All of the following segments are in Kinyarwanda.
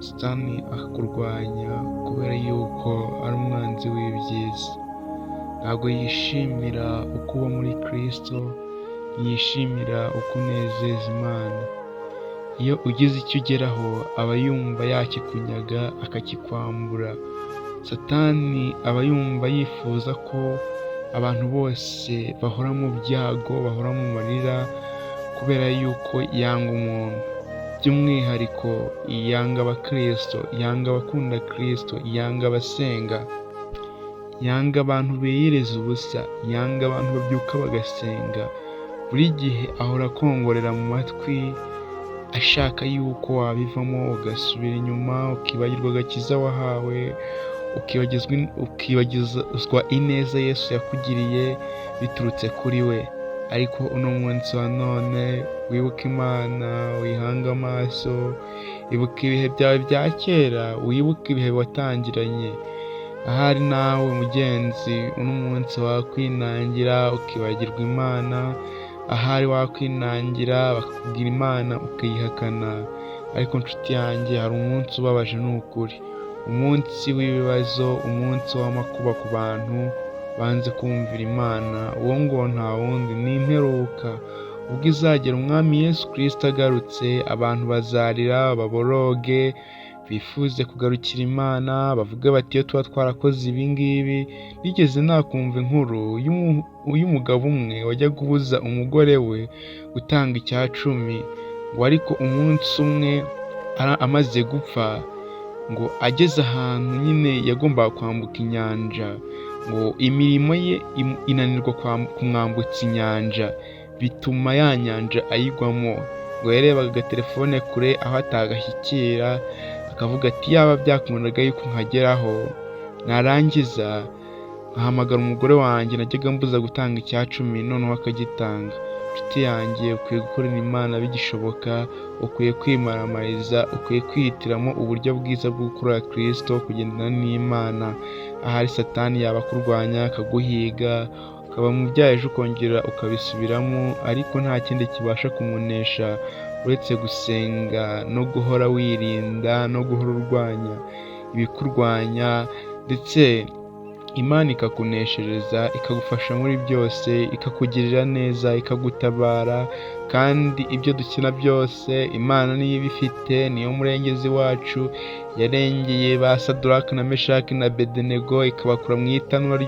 Satani akakurwanya kubera yuko ari umwanzi w'ibyiza. Ntabwo yishimira uko uba muri Kristo, ntiyishimira uko unezeza Imana. Iyo ugize icyo ugeraho aba yumva yakikunyaga akakikwambura. Satani aba yumva yifuza ko abantu bose bahora mu byago, bahora mu marira, kubera yuko yanga umuntu. By'umwihariko yanga abakristo, yanga abakunda Kristo, yanga abasenga, yanga abantu biyiriza ubusa, yanga abantu babyuka bagasenga. Buri gihe ahora akongorera mu matwi ashaka yuko wabivamo ugasubira inyuma, ukibagirwa agakiza wahawe, ukibagizwa ineza Yesu yakugiriye biturutse kuri we. Ariko uno munsi wa none wibuke Imana, wihange amaso, ibuka ibihe byawe bya kera, wibuke ibihe watangiranye. Ahari nawe mugenzi, uno munsi wakwinangira ukibagirwa Imana, ahari wakwinangira bakakubwira Imana ukayihakana. Ariko nshuti yanjye, hari umunsi ubabaje ni ukuri, umunsi w'ibibazo, umunsi w'amakuba ku bantu banze kumvira Imana. Uwo ngo nta wundi ni imperuka. Ubwo izagera Umwami Yesu Kristo agarutse, abantu bazarira baboroge, bifuze kugarukira Imana, bavuge bati iyo tuba twarakoze ibi ngibi. Nigeze nakumva inkuru y'umugabo umwe wajyaga ubuza umugore we gutanga icya cumi, ngo ariko umunsi umwe amaze gupfa, ngo ageze ahantu nyine yagombaga kwambuka inyanja, ngo imirimo ye inanirwa kumwambutsa inyanja, bituma ya nyanja ayigwamo. Ngo yarebaga agatelefone kure aho atagashyikira, akavuga ati yaba byakundaga yuko nkageraho, narangiza nkahamagara umugore wanjye najyaga mbuza gutanga icya cumi, noneho akagitanga. Nshuti yanjye, ukwiye gukorera Imana bigishoboka, ukwiye kwimaramariza, ukwiye kwihitiramo uburyo bwiza bwo gukorera Kristo, kugendana n'Imana. Ahari Satani yaba akurwanya akaguhiga, ukaba mu byaha ejo ukongera ukabisubiramo, ariko nta kindi kibasha kumunesha uretse gusenga no guhora wirinda no guhora urwanya ibikurwanya, ndetse Imana ikakuneshereza, ikagufasha muri byose, ikakugirira neza, ikagutabara. Kandi ibyo dukina byose Imana niyo ibifite, niyo murengezi wacu. Yarengeye ba Saduraka na Meshaki na Abedenego, ikabakura mu itanura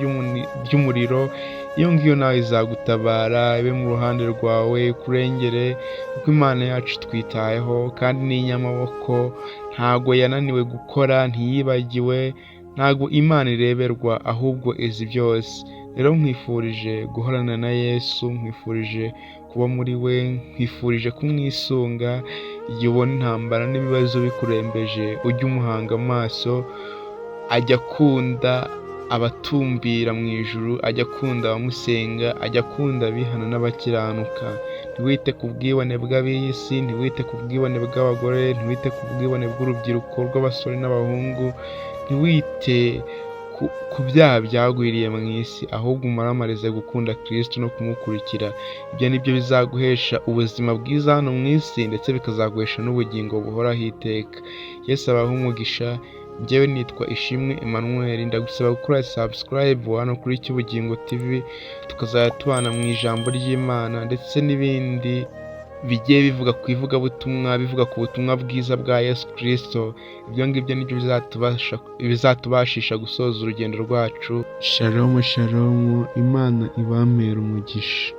ry'umuriro. Iyo ngiyo nawe izagutabara, ibe mu ruhande rwawe, ikurengere, kuko Imana yacu twitayeho kandi ni inyamaboko, ntago yananiwe gukora, ntiyibagiwe, ntago Imana ireberwa, ahubwo izi byose. Rero nkwifurije guhorana na Yesu, nkwifurije kuba muri we, nkwifurije kumwisunga. Igihe ubona intambara n'ibibazo bikurembeje, ujye umuhanga amaso. Ajya akunda abatumbira mu ijuru, ajya akunda abamusenga, ajya akunda abihana n'abakiranuka. Ntiwite ku bwibone bw'ab'iyi si, ntiwite ku bwibone bw'abagore, ntiwite ku bwibone bw'urubyiruko rw'abasore n'abahungu, ntiwite ku byaha byagwiriye mu isi, ahubwo umaramarize gukunda Kristo no kumukurikira. Ibyo ni byo bizaguhesha ubuzima bwiza hano mu isi, ndetse bikazaguhesha n'ubugingo buhoraho iteka. Yesu abahe umugisha. Njyewe nitwa Ishimwe Emmanuel, ndagusaba gukora subscribe hano kuri Cyubugingo TV, tukazajya tubana mu ijambo ry'Imana ndetse n'ibindi bigiye bivuga ku ivugabutumwa, bivuga ku butumwa bwiza bwa Yesu Kristo. Ibyo ngibyo nibyo bizatubashisha gusoza urugendo rwacu. Shalom shalom, Imana ibampere umugisha.